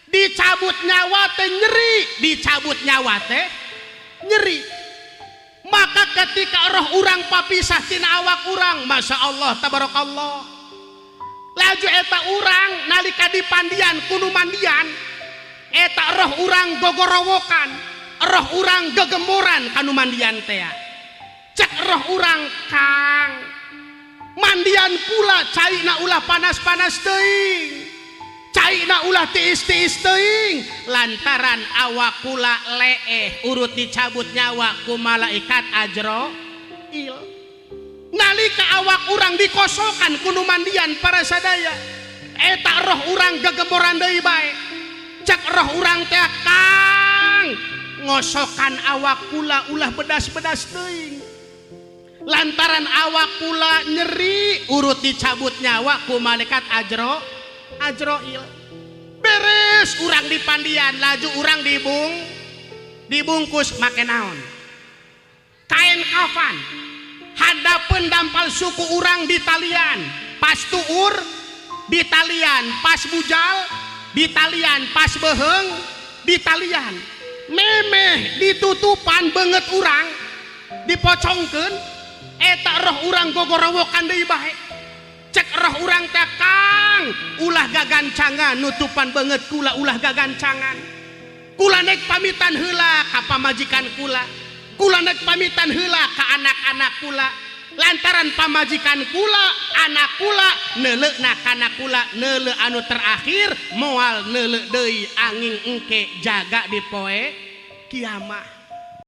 Dicabut nyawa teh nyeri, dicabut nyawa teh nyeri. Maka ketika roh urang papisah tina awak urang, Masya Allah tabarakallah, laju eta urang nalika dipandian ku nu mandian, eta roh urang gogorowokan, roh urang gegemboran ka nu mandian teh. Cek roh urang, "Kang, mandian kula caina ulah panas-panas teuing, caina ulah tiis-tiis teuing, lantaran awak kula leeh urut dicabut nyawa ku malaikat Ajroil." Nalika awak urang dikosokan ku nu mandian, para sadaya, eta roh urang gegemboran deui bae. Cek roh urang teh, "Kang, ngosokan awak kula ulah bedas-bedas teuing, lantaran awak kula nyeri urut dicabut nyawa ku malaikat Ajroil." Beres urang dipandian, laju urang dibungkus make naon, kain kafan. Hadapan dampal suku urang ditalian, pas tuur ditalian, pas bujal ditalian, pas beheng ditalian. Memeh ditutupan beungeut urang, dipocongkeun, eta roh urang gogorowokan deui bae. Cek roh urang teh, "Kang, ulah gagancangan nutupan beungeut kula, ulah gagancangan. Kula nek pamitan heula ka pamajikan kula, kula nek pamitan heula ka anak-anak kula, lantaran pamajikan kula, anak kula neuleuna kana kula neuleu anu terakhir, moal neuleu deui anging engke jaga di poe kiamah."